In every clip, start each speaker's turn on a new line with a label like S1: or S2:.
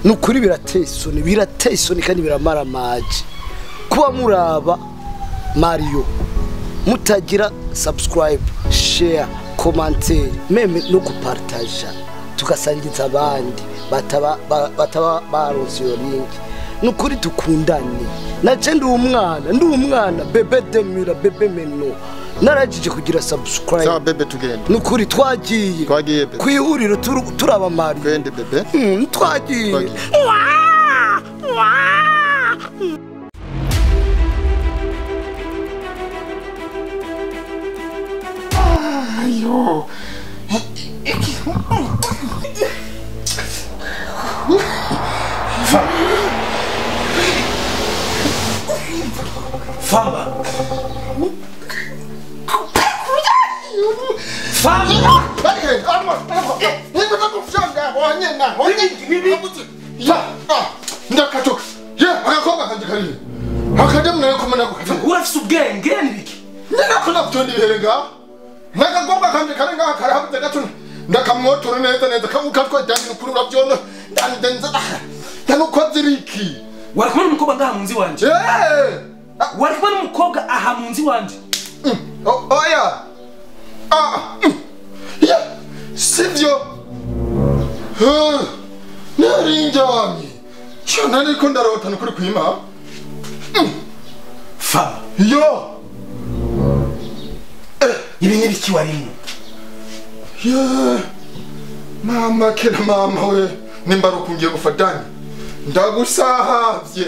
S1: Nukuri birateye isoni, birateye isoni kandi biramaramaje. Kuba muraba Mario mutagira subscribe, share, commenter, même no gupartager tugasangiza abandi bataba baronse iyo link. Nukuri dukundane. Naje ndi umwana bebe demira bebe meno. Narajije kugira subscribe.
S2: Sawa bebe tugende.
S1: Nukuri twagiye.
S2: Twagiye bebe.
S1: Kwihuriro turaba Mario.
S2: Twende bebe.
S1: Twagiye.
S2: Ayo.
S3: Famba. Famba. Urafise ubwenge nibiki?
S2: Nakagomba kanje karenga karahabze gato ndakamwotora neza neza ukatwa dani kuri uravyona ndandenza ndanukoziriki.
S3: Wari kumwe n'umukobwa ngaha munzi wanje? Wari kumwe n'umukobwa aha munzi wanje?
S2: Oya. Ah. Ya. Sivyo. Narinjamye. Cyo nariko ndarota nukuri kwima.
S3: Famba.
S2: Yo.
S3: Ibi nibiki warimo?
S2: Yeah. Mama kera mama we nimba rukungiye gufatanya ndagusahavye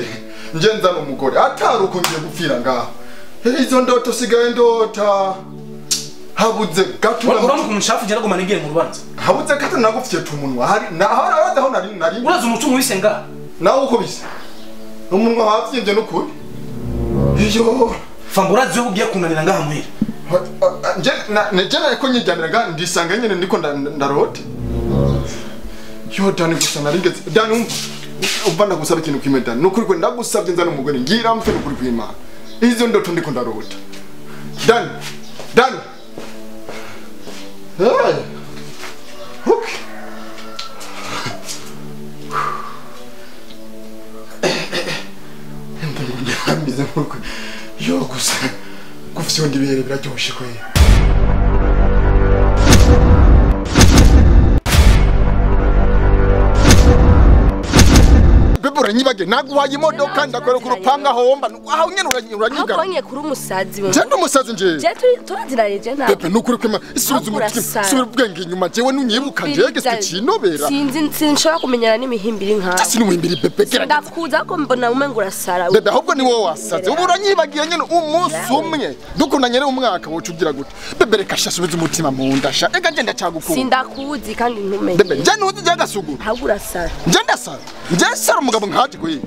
S2: nje nzana umugore atarukungiye gupfira ngaho. Izo ndoto sigaye ndota habuze gato
S3: uramuka umushafu je nagoma nigire mu rubanza.
S2: Habuze gato nagufye tumunwa hari na haraza aho nari
S3: uraza umutungo wise ngaha
S2: nawe uko bisa umunwa wavyimvye nukuri. Iyo
S3: Famba urazi yo ugiye kunanira ngaha muhira.
S2: Nje na ko nyijyanira nga ndisanga nyene ndiko ndarota. Yo Dani gusa narigeze Dani umva ndagusaba ikintu kimwe Dani nukuri ko ndagusabye nzana umugore ngira mfe nukuri kw'Imana. Izo ndoto ndiko ndarota. Dani Dani. Hey. Okay. Mbize nkuko yo gusa gufyonda ibihere biraryoshe kwe. Bebura nyibage naguhaye imodoka ndakora ku rupanga homba aho nyene uranyigara.
S4: Aho kuri umusazi we.
S2: Je ndi umusazi nje.
S4: Je turaziranye je nawe.
S2: Bebe nukuri kwema isubiza umutima subira ubwenge inyuma jewe nunyibuka nje gese cinobera.
S4: Sinzi sinshobora kumenyana n'imihimbiri nkawe.
S2: Sinzi n'umuhimbiri bebe kera.
S4: Ndakuza ko mbona umengo urasara.
S2: Bebe ahubwo ni wowe wasaze. Ubu uranyibagiye nyene umunsi umwe. Dukundanye rero umwaka wocu ugira gute. Bebe reka shasubiza umutima mu ndasha. Ega nje ndacagukunda.
S4: Sindakuzi kandi ntumenye.
S2: Bebe nje ntuzi je gasuguru.
S4: Ahubwo urasara.
S2: Nje ndasara. Nje sara umugabo nkaje kuyi.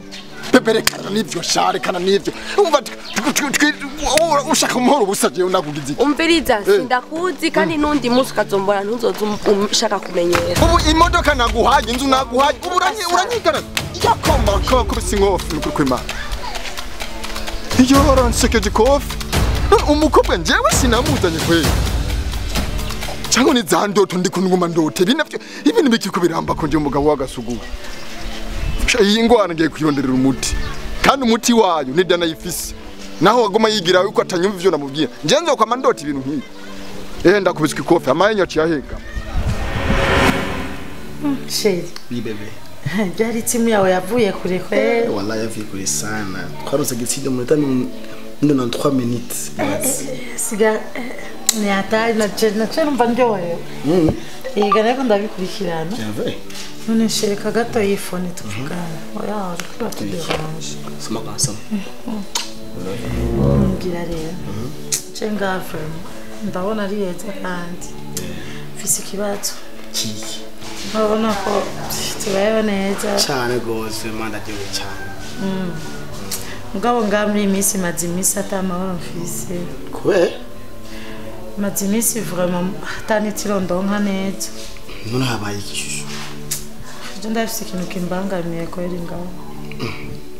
S2: Bebe reka nivyo share kana nivyo. Umva ushaka umuhoro ubusa jewe nakugize iki.
S4: Umviriza sindakuzi kandi nundi munsi ukazombora ntuzoza ushaka kumenyera.
S2: Ubu imodoka naguhaye inzu naguhaye ubu uranyigara. Yakoma ko kubisi inkofi nukuri kw'Imana. Iyo ransekeje kofi. Umukobwa njewe sinamuzanye kweli. Cyangwa ni za ndoto ndi kunuma ndote binavyo ibintu bikiko biramba ko nje umugabo wagasugura. Iyi ngwana ngiye kuyironderera umuti. Kandi umuti wayo ni Dana yifise. Naho wagoma yigira yuko atanyumva ivyo namubwira. Nje nzokwama ndota ibintu nkibi. Ndakubiswe ikofi amayenyo aciye.
S5: Sheri.
S6: Bi bebe.
S5: Byari timu yawe yavuye kure kwe.
S6: Wallahi yavuye kure sana. Twarose gitsinde mu 93 minutes.
S5: Siga ni atari na numva ndyohewe. Yega nako ndabikurikirana. None shereka gato yifone tuvugana. Oya uriko uratuderanje.
S6: Soma kwa soma.
S5: Ngira rero. Cenga vraiment ndabona ari heza kandi. Mfise ikibazo.
S6: Kiki.
S5: Urabona ko tubayeho neza.
S6: Cyane gose manda ryowe cyane.
S5: Mugabo ngamri iminsi maze iminsi atamahoro mfise.
S6: Kwe?
S5: Maze iminsi vraiment atanitiro ndonka neza.
S6: None habaye ikishusho.
S5: Je ndafise ikintu kimbangamiye kweri ngaho.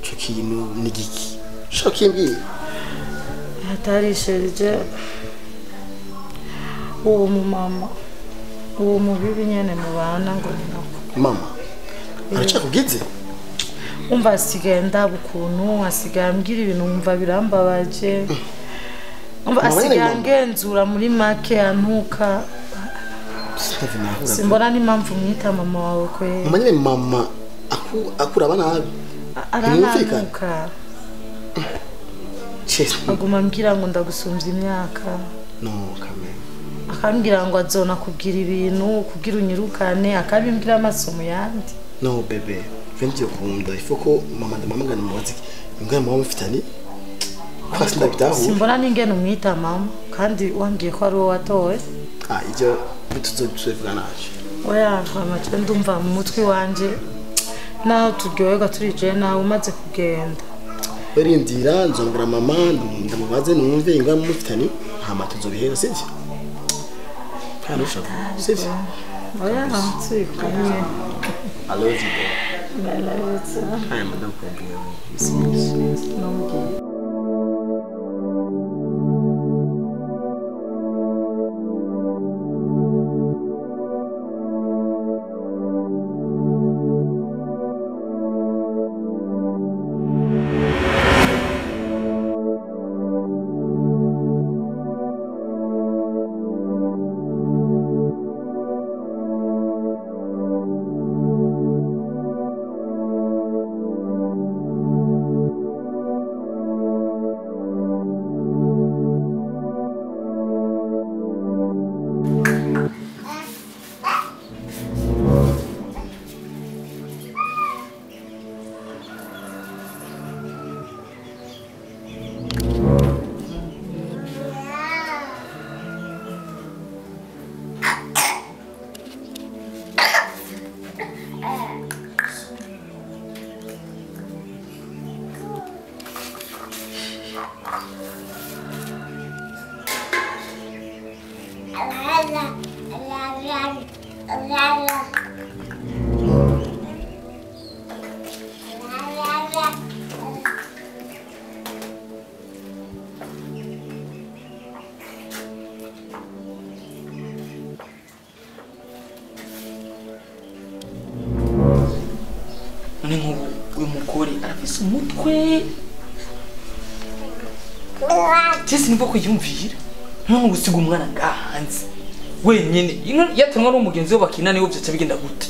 S6: Ico kintu ni giki? Sho kimbwiye.
S5: Hatari sherije. Uwo mumama. Uwo mubibi nyene mubana ngo ni nako.
S6: Mama. Aracakugize?
S5: Umva asigaye ndaba ukuntu asigaye ambwira ibintu wumva birambabaje. Umva asigaye angenzura muri make antuka. Simbona n'impamvu mwita mama wawe kwe.
S6: Mama nyine mama akuraba nabi.
S5: Arantuka. Aguma ambwira ngo ndagusumbya imyaka.
S6: No kamere.
S5: Akambwira ngo azona kubwira ibintu kugira unyirukane akabimbwira amasomo yandi.
S6: No bebe, vendiyo kunda ifoko mama ndamamagana mubazi ingana mama mufitani. Kwasi ndabitaho.
S5: Simbona ningene umwita mama kandi wambwiye ko ari wowe watowe.
S6: Ah ibyo bituzobivugana naje.
S5: Oya vraiment ndumva mu mutwe wanje naho turyoherwa turi nawe umaze kugenda.
S6: Berindira nzongera mama ndamubaze numve ingana mufitani hama tuzobihera sivyo? Sivyo?
S5: Oya turi kumwe.
S6: I love you, babe.
S5: I love you too.
S6: I am a dog.
S5: No.
S3: Uyu mugore arafise umutwe Jesse nivo kuyumvira none gusiga umwana ngahanze wenyine yatanwa n'umugenzi we bakina niwe byaca bigenda gute.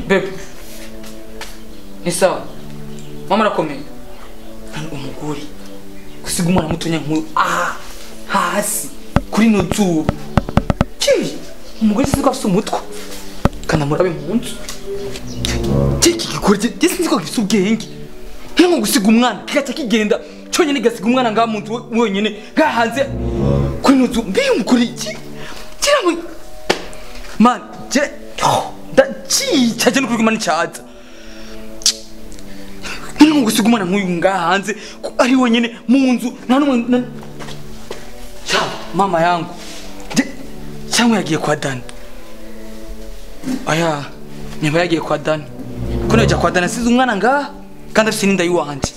S3: Bebe ni sawa mama arakomeye. Umugore gusiga umwana mutonya nk'uyu hasi kuri no zuba ki umugore sinzi ko afise umutwe kana murabe mu nzu Tiki gikorje sinzi ko gifise ubwenge nko gusiga umwana kigaca kigenda cyonyine gasiga umwana nga muntu wenyine gahanze kuri nzu mbi umukuri iki kiramwe man je ndacica je n'ukuri mani cyaza nko gusiga umwana nk'uyu ngahanze ari wenyine mu nzu nta numwe. Mama yangu cyangwa yagiye kwa Dani. Aya nyamba yagiye kwa Dani kuno jya kwa Dani asize umwana ngaha kandi afite n'inda y'uwanje.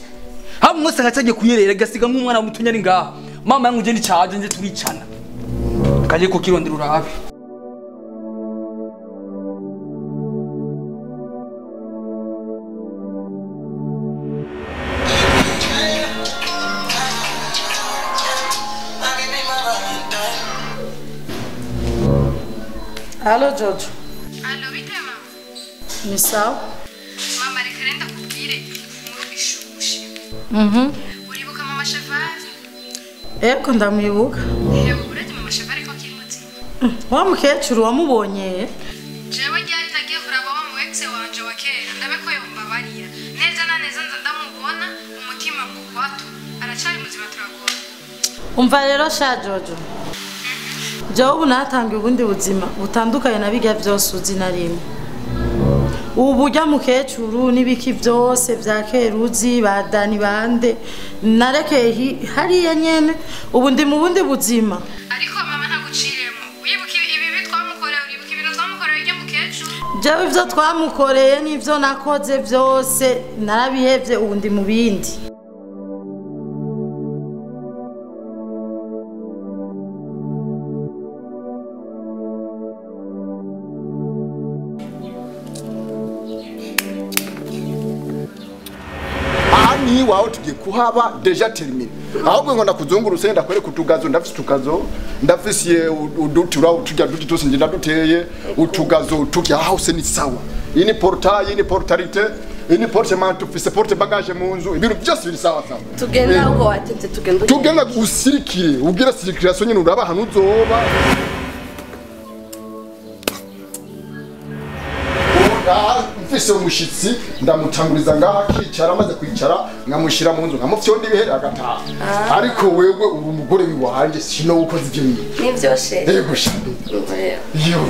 S3: Haba mwese ngacagiye kuyerera gasiga nk'umwana mutunya ari ngaha. Mama yangu je nicaje nje turicana kaje ko kirondera urabe.
S5: Allo Jojo.
S7: Allo bite mama.
S5: Ni sawa?
S7: Mama reka renda kubwire inkuru ishushe. Uribuka mama Shavali?
S5: Eko ndamwibuka.
S7: Yego uretse mama Shavali ko akiri muzima.
S5: Wa mukecuru wamubonye?
S7: Jewe ryari nagiye kuraba wa mu ex wanje wa kera ndabe ko yombabarira. Neza na neza nza ndamubona umutima ngo kwato aracari muzima turagora.
S5: Umva rero sha Jojo. Jewe ubu natangiye ubundi buzima butandukanye na bijya byose uzi na rimwe. Ubu ujya mukecuru n'ibiki byose bya keruzi ba Dani bande narekeye hariya nyene ubu ndi mu bundi buzima.
S7: Ariko mama ntaguciremo wibuka ibi twamukoreye uribuka ibintu twamukoreye ujya mukecuru.
S5: Jewe ivyo twamukoreye n'ivyo nakoze byose narabihevye ubu ndi mu bindi.
S2: ni wawe tugiye kuhaba déjà terminé. Ahubwo ngo ndakuzunguruse ndakwereka utugazo, ndafise utugazo, ndafise uduti uraho tujya duti twose ngenda duteye utugazo tukya house ni sawa. Iyi ni portail, iyi ni portarité, iyi ni porte-manteau, ufise porte bagage mu nzu, ibintu byose biri sawa sawa.
S4: Tugenda ubwo watevye, tugenda.
S2: Tugenda usirikire, ugira circulation nyine uraba ahantu uzoba. Mfise umushitsi ndamutanguriza ngaha akicara, amaze kwicara nkamushyira mu nzu nkamufyonda ibihere agataha. Ariko wewe uri umugore wiwanje, sino ukoze ibyo bintu.
S4: Nivyo chéri.
S2: Yego chéri.
S4: Yego.
S2: Yo.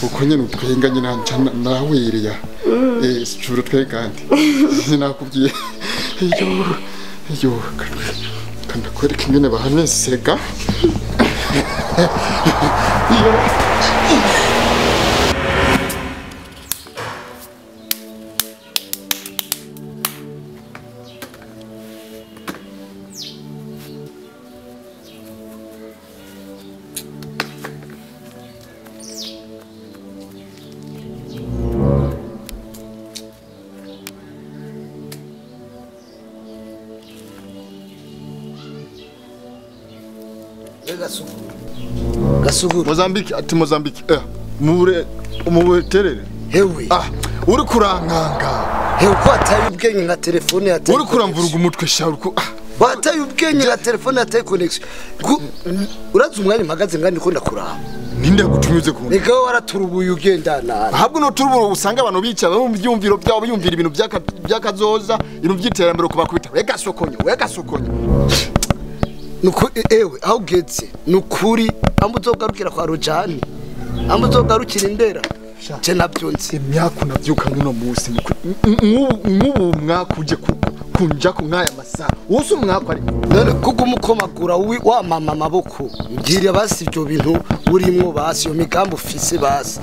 S2: Uko nyene utwenga nyine nca nawereye. Sicuro twe kandi sinakubwiye. Yo yo, kandakwereka ingene bahanesega. Yo.
S1: Gasuguru.
S2: Mozambique ati Mozambique mure umuterere.
S1: Hewe.
S2: Uri kurankanga.
S1: Hewe ko ataye ubwenge nka telefone yataye.
S2: Uri kuramvuruga umutwe sha uri ku
S1: wataye ubwenge nka telefone yataye connection. Urazi umwanya mpagaze ngani ko ndakuraba.
S2: Ninde yagutumye ku?
S1: Reka waraturubuye ugenda nabi.
S2: Ahubwo no turubura usanga abantu bicara mu byumviro byabo biyumvira ibintu byakazoza, ibintu by'iterambere kubakubita. Wega sokonyo, wega sokonyo.
S1: Nuko ewe aho ugeze nukuri ambuzogarukira kwa Rojani, ambuzogarukira indera je navyonse.
S2: Imyaka navyuka muno munsi nk'ubu mwaka uje kunja ku nkaya masaha wose umwaka ari
S1: none kuko umukomagura wa mama amaboko mbwira basi ibyo bintu urimwo basi iyo migambi ufise basi.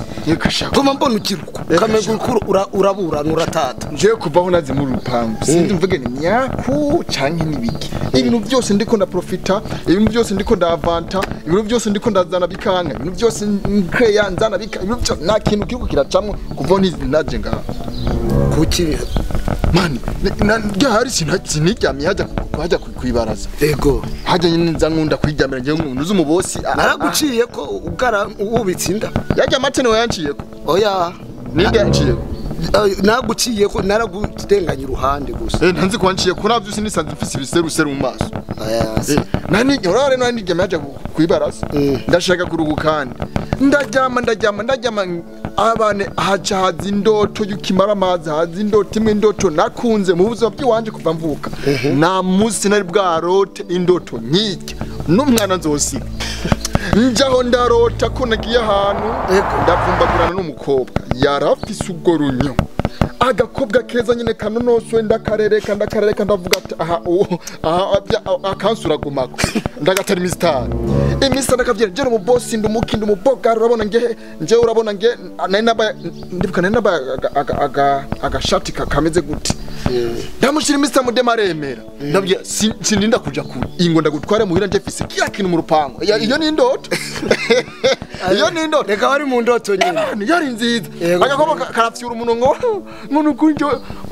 S1: Guma mbona ugira uko ukamenya ukuri uraburana uratata.
S2: Nje kuvaho nazi mu rupangu sinzi mvuge ni myaku canke nibiki. Ibintu byose ndiko ndaprofita, ibintu byose ndiko ndavanta, ibintu byose ndiko ndazana bikanka, ibintu byose nkreya nzana bika, ibintu byose nta kintu kiriko kiracamwo kuvaho naje ngaha.
S1: Kuki
S2: mani ryahari siniryamye hajya kwibaraza.
S1: Ego
S2: hajya nyine nza nkunda kwiryamira ngewe umuntu uzi umubosi.
S1: Naraguciye ko ugara ubitse inda.
S2: Yajya amatene wayanciye ko.
S1: Oya
S2: ninde yanciye ko?
S1: Naguciye ko naragutenganye uruhande gusa.
S2: Ntanzi ko wanciye ko navyo sinisanze mfise ibiseruseru mu maso. Nani orare nani niryamye hajya kwibaraza. Ndashaka kuruhuka kandi ndaryama ndaryama ndaryama abane haca haza indoto y'ukimara amazi, haza indoto imwe, indoto nakunze mu buzima bw'iwanje kuva mvuka. Nta munsi nari bwarote indoto nk'irya n'umwana nzosiga. Njaho ndarota ko nagiye ahantu ndavumbagurana n'umukobwa yarafise urwo runyo, agakobwa keza nyine kanonosoye, ndakarereka ndakarereka ndavuga ati aha akansuragumako ndagatera imisitari imisitari ndakabyera njye umubosi ndumuki ndumubogara urabona nge nje urabona nge nari nabaye ndibuka nari nabaye agashati kameze gute ndamushira imisitari mudema aremera ndabwira sindinda kuja kure ingo ndagutware muhira nje mfise kila kintu mu rupango. Iyo ni indoto, iyo ni indoto.
S1: Reka wari mu ndoto nyine
S2: yari nziza. Agakobwa karafyura umuntu ngo ngo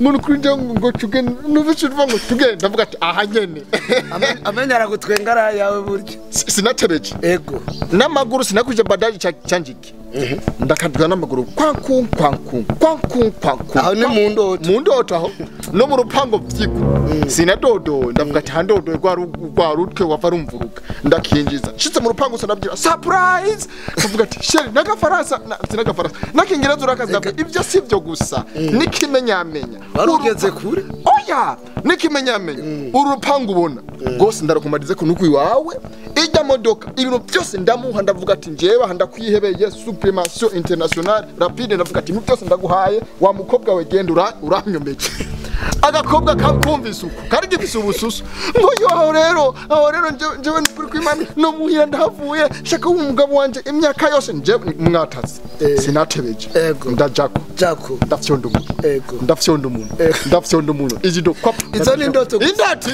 S2: ngo tugende nuvishe uva ngo tugende ndavuga ati aha nyene
S1: amenya aragutwenga ara yawe buryo.
S2: Sinatebeje
S1: ego
S2: n'amaguru sinakuje badaji canjiki ndakadwa n'amaguru kwanku kwanku kwanku kwanku.
S1: Aho ni mu ndoto,
S2: mu ndoto aho no mu rupango vyigo sinadodo ndavuga ati handodo rwa rutwe wava rumvuruka ndakinjiza nshitse mu rupango sinabyira surprise ndavuga ati chéri nagafaransa sinagafaransa nakingereza urakaza ibyo sivyo gusa nikimenyamenya
S1: barugeze kure.
S2: Oya nikimenyamenya uru rupango ubona gose ndarukumarize ko nuko iwawe ijya modoka ibintu byose ndamuha ndavuga ati njyewe ndakwihebeye supremation internationale rapide ndavuga ati ibintu byose ndaguhaye wa mukobwa we genda uranyomeje. Agakobwa kakumvise uko kari gifise ubususu ngo yo aho rero njewe nukuri kw'Imana no muhira ndahavuye shaka umugabo wanje imyaka yose njewe mwatatse sinatebeje ndajako
S1: jako
S2: ndafyonda umuntu ndafyonda umuntu ndafyonda umuntu ijido kwap
S1: izo ni ndoto
S2: indati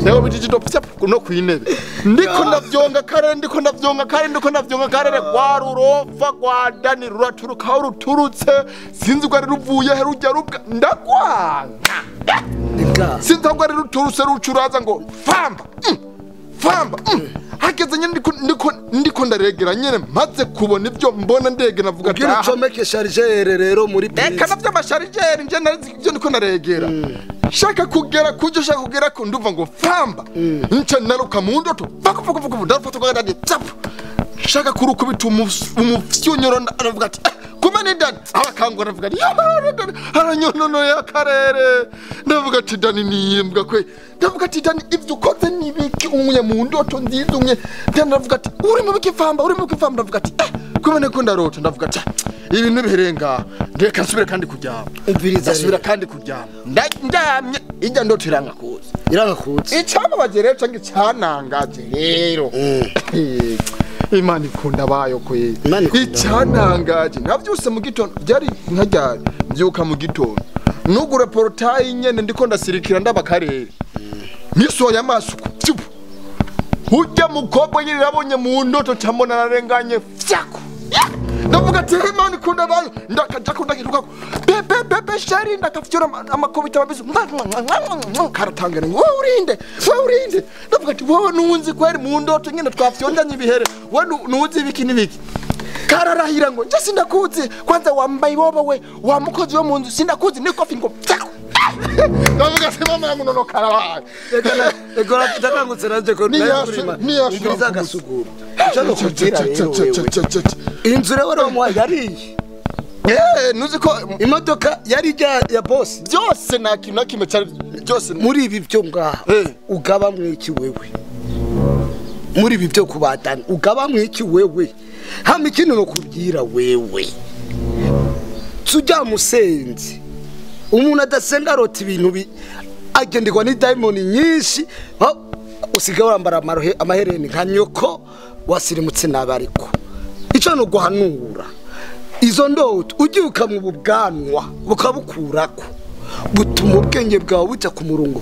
S2: nawe bijido psap no kwinebe ndiko ndavyonga kare ndiko ndavyonga kare ndiko ndavyonga kare rwarurofa rwa Dani ruraturuka ruturutse sinzi ko ari ruvuye he rujya rubwa ndagwanga sinzi ko ari ruturutse rucuraza ngo famba famba hageze nyene ndiko ndaregera nyene maze kubona ibyo mbona ndege navuga
S1: ati ucomeke chargeur rero muri
S2: prise eka navyo amashargeur nje narizi ibyo ndiko ndaregera shaka kugera kujo shaka kugera ko nduva ngo famba nce naruka mu ndoto fuck ndafata kwa dadi tap shaka kurukubita umufyunyoro aravuga ati kumene Dani abakangwa aravuga ati aranyonono ya karere ndavuga ati Dani niyimbwa kwe ndavuga ati Dani ivyo ukoze nibiki umwe mu ndoto nziza umwe Dani ndavuga ati uri mu bikifamba uri mu bikifamba ndavuga ati kumene ko ndarota ndavuga ati ibintu biherenga ndeka nsubire kandi kuryama
S1: umviriza
S2: nsubira kandi kuryama ndaryamye ijya ndoto iranga kuza
S1: iranga kuza
S2: icyababaje rero canke cyanangaje rero Imana ikunda bayo kwe icyanangaje navyuse mu gitondo byari nkaryari mbyuka mu gitondo nugura portail nyene ndiko ndasirikira ndabakarere nisoya amasuku hujya mukobwa nyine nabonye mu ndoto cyambona narenganye fyako ndavuga ati Imana ikunda bayo ndakaja kundakirukako bebe bebe shari ndakafyura amakobita mabizo karatangana ngo urinde wowe urinde ndavuga ati wowe nunzi kweri mu ndoto nyine twafyondanye ibihere wowe nunzi ibiki n'ibiki kararahira ngo nje sindakuzi kwanza wambaye bobo we wa mukozi wo mu nzu sindakuzi nikofi ngo fyako ndavuga ati mama yangu nono karabaye
S1: ego ndakangutse nanje ko niyashuriza agasuguro icyo kugira rero inzu rero wamuha yariye
S2: nuzi ko
S1: imodoka yari ya boss
S2: byose nta kintu na kimwe cyari byose
S1: muri ibi byo ngaha ugaba mwiki wewe muri ibi byo kubatana ugaba mwiki wewe hama ikintu no kubwira wewe tujya musenzi umuntu adasenga arota ibintu agenderwa ni diamond nyinshi usigaye wambara amahereni nka nyoko wasirimutse nabi ariko icyo ni uguhanura izo ndoto ugiye ukamwa ubwanwa bukabukurako butuma ubwenge bwawe bujya ku murongo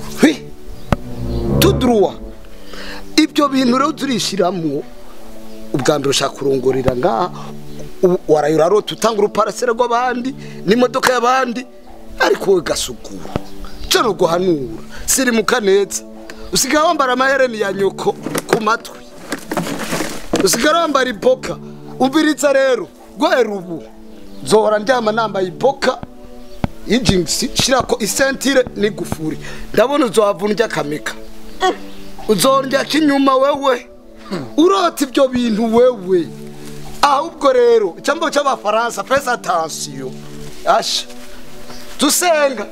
S1: tuduruwa ibyo bintu rero turishyiramo ubwa mbere ushaka kurongorera ngaha waraye urarota utanga uruparasera rw'abandi n'imodoka y'abandi ariko wowe gasugura cyo ni uguhanura sirimuka neza usigaye wambara amahereni ya nyoko ku matwi usigaye wambara iboka umviritsa rero guhera ubu nzohora ndyama nambaye iboka y'ijingisi shirako isentire n'igufuri ndabona uzohavuna akameka uzondya kinyuma wewe urota ibyo bintu wewe ahubwo rero icyambo cy'abafaransa fais attention asha tusenga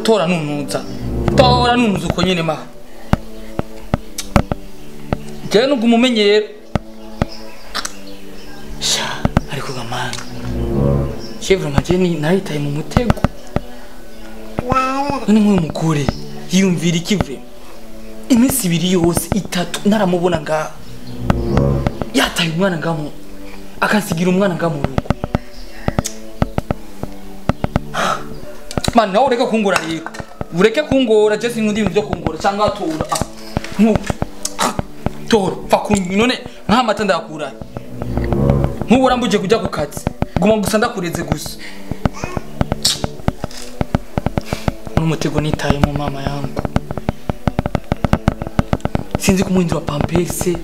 S3: Tora nunuza tora nunuza uko nyene ma jewe nubwo umumenyero sha ariko gamana chevre majeni naritaye mu mutego none nk'uyu mugore yiyumvira iki vre iminsi ibiri yose itatu naramubona ngaha yataye umwana ngamu akansigira umwana ngamu rugo man nawe ureke kungora rero ureke kungora je sinkunda ibintu byo kungora cyangwa tora tora pfa none nk'amata ndakura nk'ubu urambuje kujya ku kazi guma gusa ndakureze gusa n'umutego nitayemo mama yangu sinzi kumuhindura pampese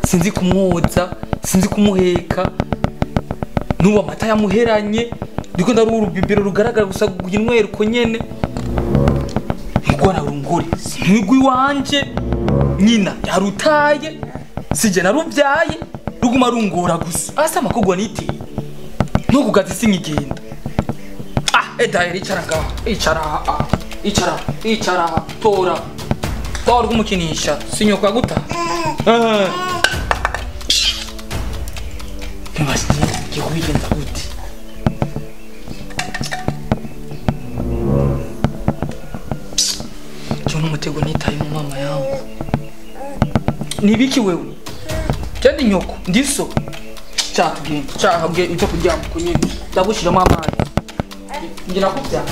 S3: sinzi kumwoza sinzi kumuheka n'ubu amata yamuheranye ndiko ndaruha urubibiro rugaragara gusa inywero uko nyene ngora urungore sinigwi wanje nyina yarutaye sije narubyaye ruguma rungora gusa asa amakogwa niteye no kugazi sinkigenda Dahera icara ngaho. Icara aha. Icara, icara tora. Tora kumukinisha. Sinyoka guta. Ngiye kubigenza gute? Cyo n'umutego nitaye mu mama yangu. Nibiki wewe? Cyandi nyoko ndiso. Cyatugenda. Cyahabwe ujya kuryama kunyene. Ndagushiramo amazi. Ngira kubya.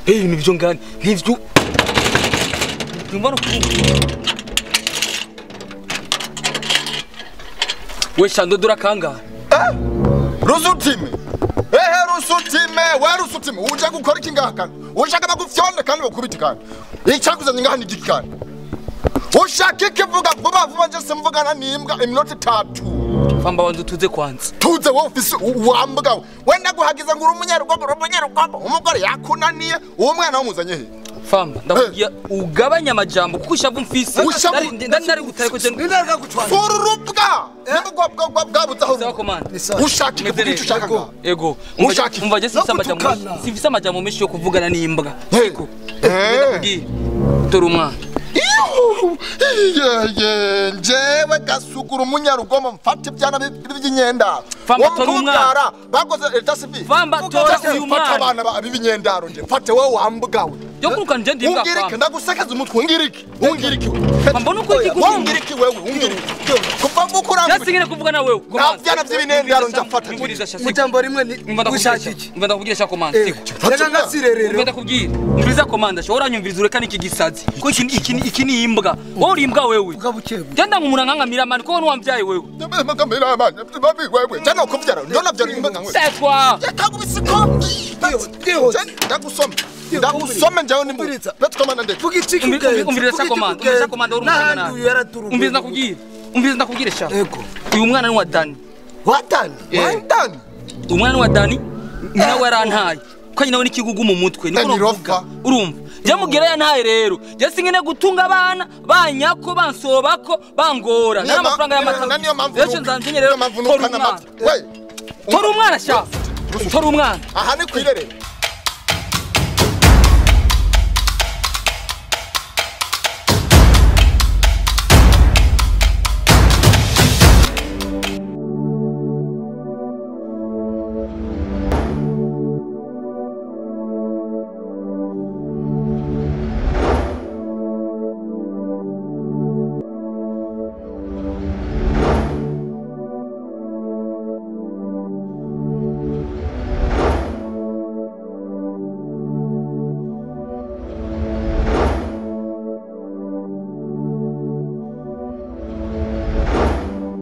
S3: Ibintu byo ngani ntivyo ndumva we shando dura kanga
S2: rusutime ehe rusutime we rusutime uje gukora iki ngaha kandi ushaka bagufyonde kandi bakubita kandi icyakuzanye ngaha ni igiki kandi ushaka ikivuga vuba vuba nje simvugana n'imbwa iminota 3
S3: Famba wanzu tuze kwanza.
S2: Tuze wowe ufise wambwa wenda guhagiza ngo uri umunyarugomo umugore yakunaniye uwo mwana wamuzanye he?
S3: Famba ndakubwiye ugabanya amajambo kuko ushavu mfise ndari gutaye ko
S1: ndari gutwara.
S2: Fururubwa nibwo bwabutse aho ushaka ikivuga icyo ushaka ngaha.
S3: Ego umva je sifise amajambo menshi yo kuvugana n'imbwa. Siko ndakubwiye tora umwana.
S2: Ye njewe gasugura umunyarugomo mfate ibyana by'inyendaro.
S3: Famba tora umwana
S2: bakoze eta civil.
S3: Famba tora uyu mwana.
S2: Fata abana b'ibinyendaro nje mfate wowe wambwawe.
S3: Yo kuruka nje ndi mbwa.
S2: Ungirike ndagusakaza umutwe ungirike ungirike.
S3: Famba nuko iki kuvuga
S2: ungirike wewe ungirike. Kuva mukura.
S3: Nasingire kuvuga na wewe.
S2: Nta byana by'ibinendaro ndafata.
S1: Mujambo rimwe ni ushaka iki?
S3: Umva ndakubwira sha komanda siko.
S1: Reka ngasirerere.
S3: Umva ndakubwira. Umviriza komanda shora nyumviriza ureka niki gisazi. Ko iki ni imbwa. Wowe uri imbwa wewe. Genda ngumura nkangamira mani ko nuwamvyaye wewe.
S2: Ngamira mani babi wewe. Jana kuvyara ndona vyara imbwa nkawe.
S3: Setwa.
S2: Yakagubisiko. Ndagusoma. Ndagusoma njawe nimburiza. Let's come and
S1: vuga iki kugenza.
S3: Umviriza komanda. Umviriza komanda uri umwana. Umviriza ndakubwira. Umviriza ndakubwira sha.
S1: Yego.
S3: Uyu mwana ni wa Dani.
S1: Wa Dani?
S3: Wa
S2: Dani.
S3: Umwana wa Dani nawe yarantaye. Ko nyina we n'ikigugu mu mutwe niko novuga. Urumva? Jamugera yantaye rero. Je singene gutunga abana banyako bansobako bangora. Nta mafaranga y'amata. Rero nzanze rero. Tora umwana sha. Tora umwana.
S2: Aha ni kwirerera.